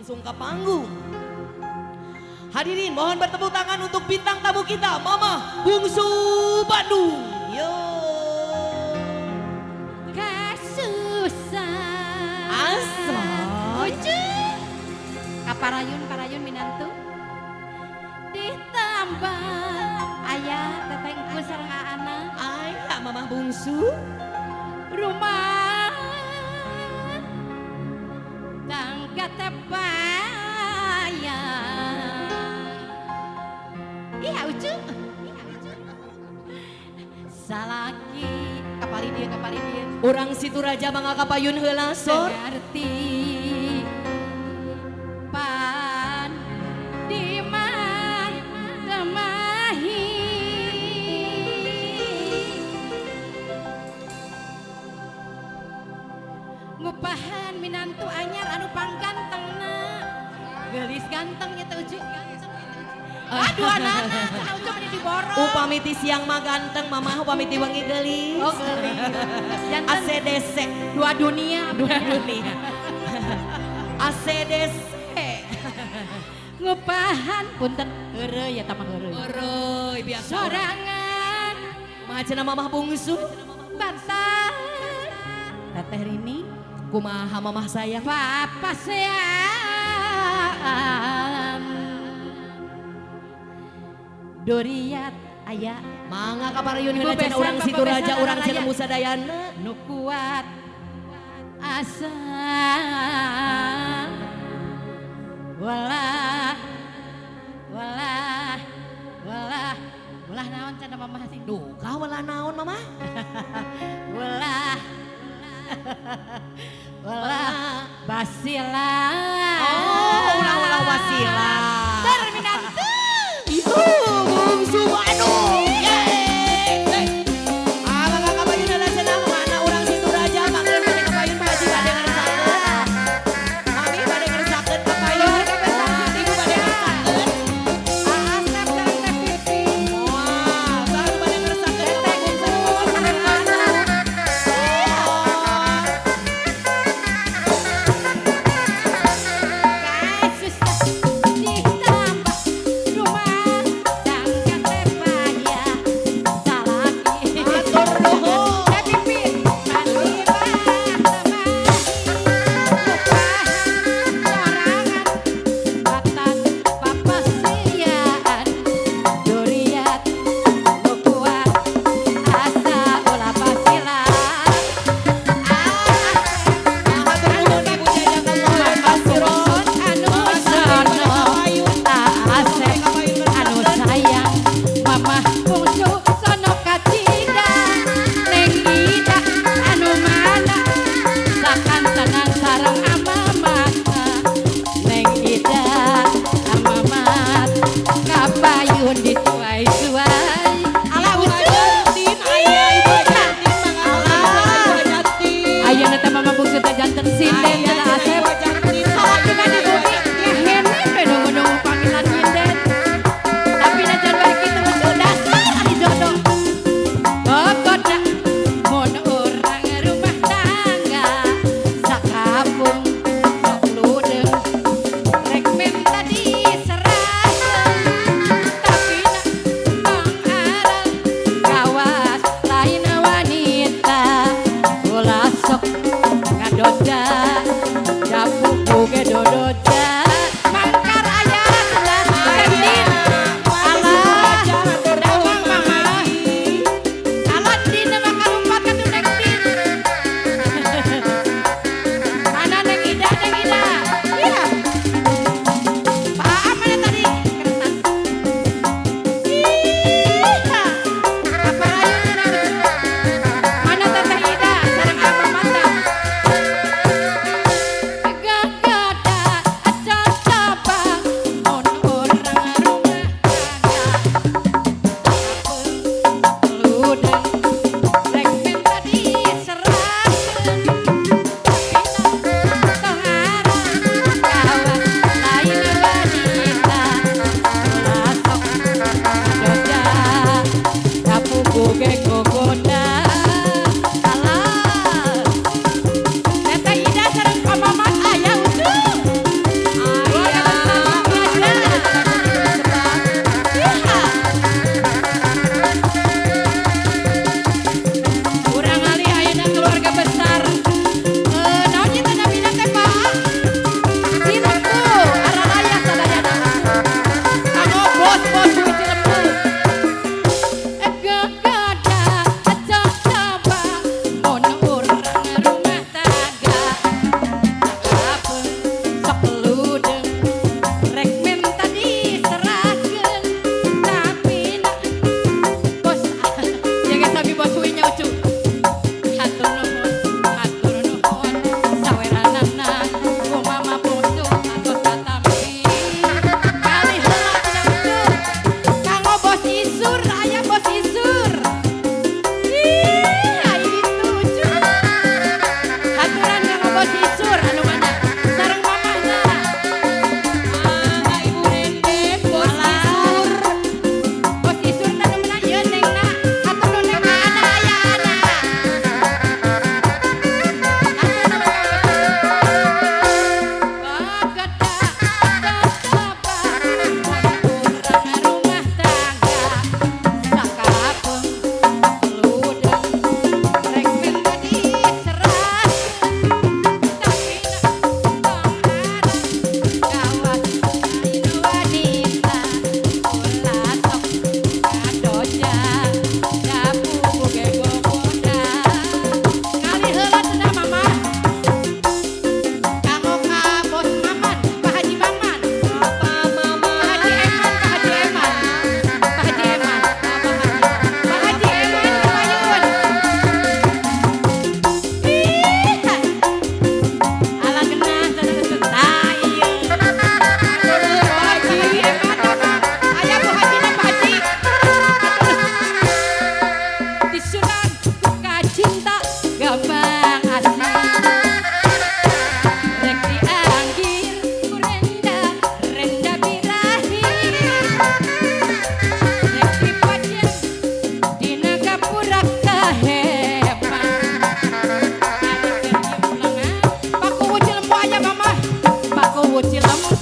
Langsung ke panggung. Hadirin, mohon bertepuk tangan untuk bintang tamu kita, Mama Bungsu Bandung. Yo. Kasusah. Asa. Ucu. Kaparayun parayun minantu. Ditambah ayah teteh engku sareng anak. Ayah Mama Bungsu. Rumah tangga tepaya. Iya Ucu. Salaki kapali dia kapali dia. Urang Situraja mangga kapayun heula sor. Ngerti pan di temahi ngupahan minantu anyar anu panggantengna geulis ganteng nya teh Ucu. Aduh anak-anak cenah Ucu meni diborong. Upami ti siang mah ganteng mamah, upami ti wengi geulis. Oh geulis. Janten ACDC dua dunia. Dua dunia. ACDC. Ngupahan punten heureuy ya tamah heureuy. Heureuy biasa. Sorangan Mah cenah Mamah Bungsu. Bantal. Teteh Rini Kumaha mamah sayang? Papa sean. Doriat aya Mangga kaparayun Ibu heula cenah besan, urang Bapak Situraja besan, urang anak cenah raya. Musadayana. Nu kuat asa walah walah walah walah naon cenah mamah sih. Duh, kah walah naon mamah? Walah walah basila. Oh, ulah-ulah wasila. Terminantu. Ibu Bungsu Bandung. Yeay. Ah, mangga kapayun heula cenah mana urang Situraja mangga bade kapayun Pak Haji bade ngersakeun. Mami bade ngersakeun kapayun. Ibu bade ngersakeun. Asep sareng Teh Pipi. Wah, saha bade ngersakeun Teteh Bungsu. sareng anak. Oh. Kuwu Cilem.